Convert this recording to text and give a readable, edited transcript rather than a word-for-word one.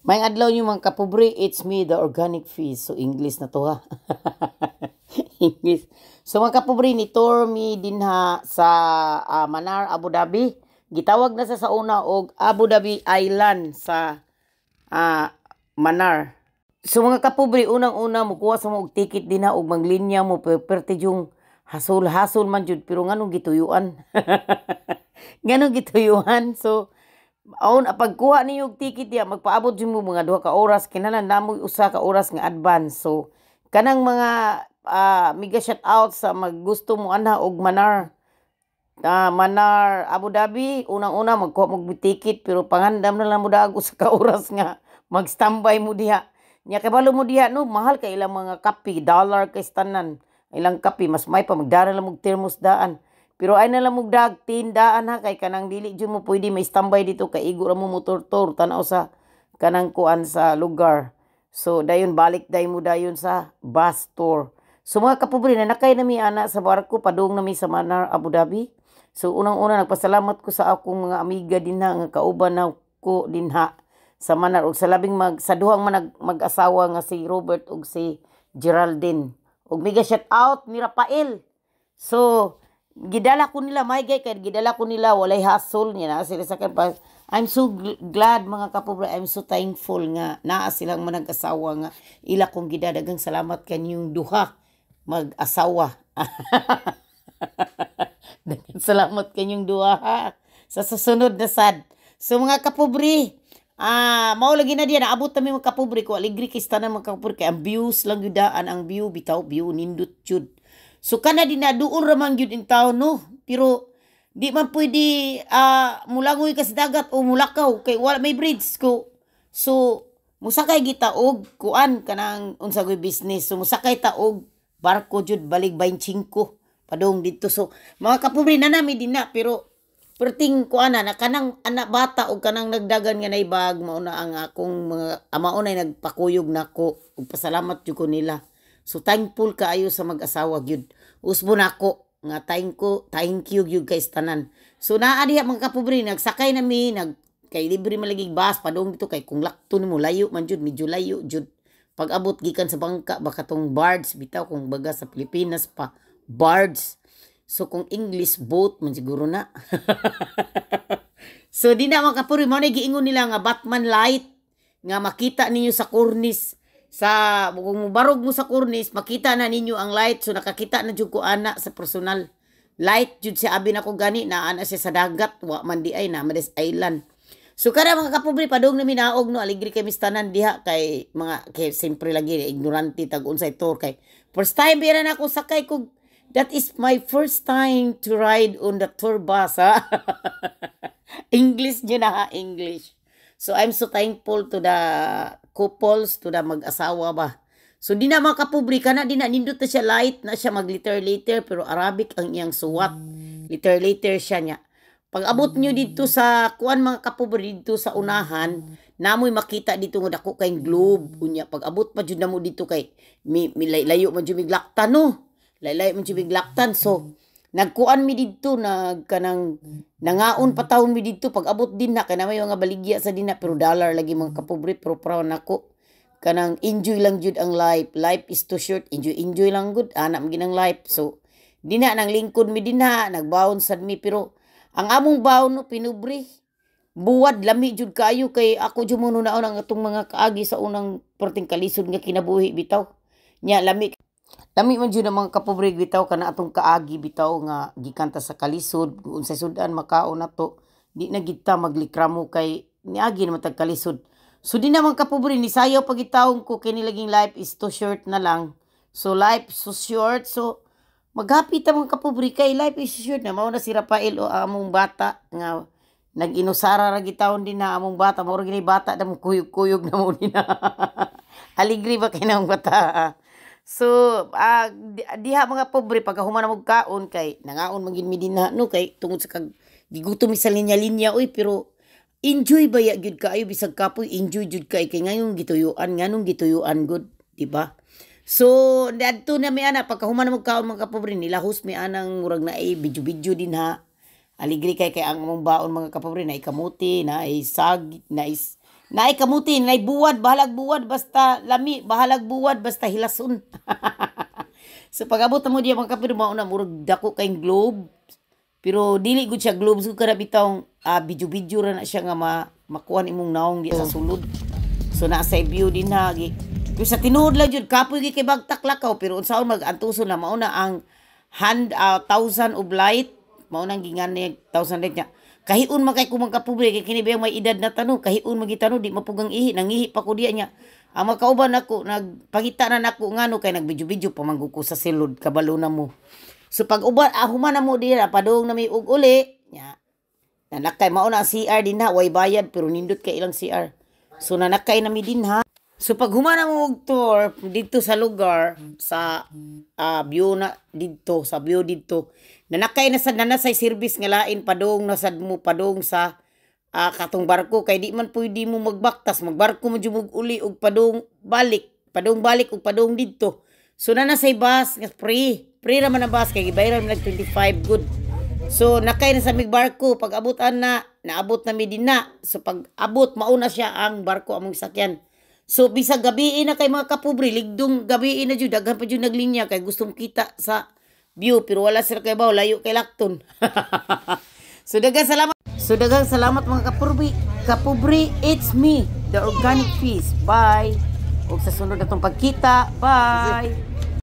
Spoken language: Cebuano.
Maayong adlaw niyo, mga kapobre, it's me, the organic fish. So English na to ha. English. So mga kapobre, ni tour mi dinha sa Manar, Abu Dhabi. Gitawag na sa una og Abu Dhabi Island sa Manar. So mga kapobre, unang-una mukuha sa mo og ticket dinha og maglinya mo, perti yung hasol-hasol man jud, pero nganong gituyuan? Nganong gituyuan? So aon pagkuha ninyo og ticket diya, magpaabot jud mo mga 2 ka oras, kinahanglan namoy 1 ka oras nga advance. So kanang mga mega shout out sa maggusto mo anha og Manar Abu Dhabi, unang-una magkuha mo og ticket, pero pangandam na lang mo daag 1 ka oras nga mag-standby mo diha. Nya kabalo mo diha no, mahal kay ilang mga kape, dollar kay tanan. Ilang kape, mas may pa magdara lang og thermos daan. Pero ay na lang mo dag tindaan ha, kay kanang dili jud mo pwede may standby dito kay igo ra mo motor-tor tan-aw sa kanang kuan sa lugar. So dayon balik day mo dayon sa bus tour. So mga kapobre, na nakay nami ana sa barko padung nami sa Manar Abu Dhabi. So unang-una, nagpasalamat ko sa akong mga amiga dinha nga kauban na ko dinha sa Manar ug sa labing mag sa duhang manag mag-asawa nga si Robert ug si Geraldine. Ug mega shout out ni Rafael. So gidala ko nila may gay kay gidala ko nila, walay hassle niya na sila sa akin pa. I'm so glad, mga kapobre, I'm so thankful nga naa silang manag-asawa nga ila kong gidadagang salamat kanyong duha mag-asawa. Daghang salamat kanyong duha ha. Sa susunod na sad. So mga kapobre, mao lagi na diya naabot kami, mga kapobre ko aligri kay tanan, mga kapobre, kay ang views lang gyud daan, ang view bitaw, view nindot jud. So kana din na duol ra man gyud in town no, pero di man pwede mulangoy ka sa dagat o mulakaw kay wala may bridge ko. So musakay gita og kuan kanang unsa goy business. So musakay ta og barko jud balig 25 padung didto. So mga kapobre, na nami din na, pero perting kuan na kanang anak bata og kanang nagdagan nga nay bag, mao na ang akong mga mao na nagpakuyog nako ug pasalamat jud ko nila. So thankful kaayo sa mag-asawa gyud. Usbo nako nga thank you gyud kay tanan. So naa diha, mga kapobre, nagsakay na mi nag kay libre man lagi bus padung dito, kay kung lakto nimo layo man jud, medyo layo jud. Pag abot gikan sa bangka baka tong barge bitaw, kung baga sa Pilipinas pa barge. So kung English, boat man siguro na. So di na, mga kapobre, mao na giingon nila nga Batman light nga makita ninyo sa cornice, sa kung barog mo sa cornice, makita na ninyo ang light. So nakakita na jud ko ana sa personal, light jud siya. Abi nako gani na ana siya sa dagat, wa man di ay na Mades Island. So kada, mga kapobre, padung na minaog no, aligri kay mistanan diha kay mga kay siyempre lagi ignorante tag unsay tour, kay first time bira na ako sakay kog, that is my first time to ride on the tour bus ha. English nyo na ha, English. So I'm so thankful to the couples, to the mag-asawa ba. So di na, mga kapobre, kana di na nindot na siya, light na siya, mag liter liter, pero Arabic ang iyang suwat. Liter liter siya niya. Pag abot nyo dito sa kuan, mga kapobre, dito sa unahan, namoy makita dito nga dako kay globe unya. Pag abot pa jud namo dito kay mi layo man jud miglaktan no. Layo man jud miglaktan. So nagkuan mi didto, nag kanang nangaon pa taon mi didto. Pag abot din na kay na may mga baligya sa dinha, pero dollar lagi, mga kapobre, pero proud nako, kanang enjoy lang jud ang life. Life is too short, enjoy enjoy lang gud ana man ginang life. So dinha nang lingkod mi dinha, nagbaon sad mi, pero ang among baon no, pinubre buwad, lami jud kaayo, kay ako jud mo naon ang atong mga kaagi sa unang perting kalisod nga kinabuhi bitaw nya. Lami lami man jud ang mga kapobre bitaw kana atong kaagi bitaw nga gikan ta sa kalisod, unsay sudan makaon nato, di na gid ta maglikramo kay niagi naman tag kalisod. So di na, mga kapobre, ni sayaw pagitawon ko kini laging life is too short na lang. So life so short, so maghappy ta, mga kapobre, kay life is short na. Mao na si Rafael o among bata nga nag-inusara ra gitawon din na among bata, mao ra gini bata na mo kuyog-kuyog na mo din na. Aligri ba kay nang bata? So, diha, mga pobre, pagka human na kaon kay nangaon man gid mi dinha no, kay tungod sa kag gigutom mi sa linya-linya oy, pero enjoy ba ya gyud kaayo, bisag kapoy enjoy jud kay kay ngayong gituyuan, nganong gituyuan gud, di ba? So adto na mi ana, pagka human na kaon, mga kapobre, nilahos mi anang murag na ay bidyo-bidyo din ha. Aligri kay kay ang among baon, mga kapobre, na kamuti, na ay sag, na is Naay kamuti, naay buwad, bahalag buwad basta lami, bahalag buwad basta hilason. So pag abot mo diya, mga kapobre, mao na murag dako kayong globe. Pero dili gud siya globe so kada bitawng video-video ra na siya nga makuha imong naong di sa sulod. So naa sa view din ha. Pero sa tinuod lang jud, kapoy gyud kay bagtak lakaw, pero unsaon mag-antuson na. Mao na ang hand thousand of light, mao nang gingan ni thousand light niya. Kahiun man kay ko, mga kapobre, kay kini ba may edad na tano, kahiun man gitano, di mapugang ihi, nangihi pa ko diya niya. Ang makauban nako nagpangita na nako ngano kay nagbidyo-bidyo pa man ko sa silod, kabalo na mo. So pag uban human na mo diya, padung na may og uli nya. Nanakay, mao na ang CR din ha, way bayad pero nindot kay ilang CR. So nanakay na mi din ha. So pag human na mo og tour dito sa lugar sa view na didto, sa view didto. Nanakay na sad na say service nga lain, padung na sad mo padung sa katong barko kay di man pwede mo magbaktas, magbarko mo jud uli og padung balik, padung balik og padung didto. So na say bus nga free. Free ra man ang bus kay gibayaran man nag 25 good. So nakay na sa mig barko, pag abutan na naabot na mi din na. So pag abot, mauna siya ang barko among sakyan. So bisag gabi na kay, mga kapobre, ligdong gabi na jud, daghan pa jud naglinya kay gustong kita sa view, pero wala sila kay baw, layo kay lakton. So daghang salamat. So daghang salamat, mga kapobre. Kapobre, it's me, the Organic Fish. Bye. Ug sa sunod natong pagkita. Bye.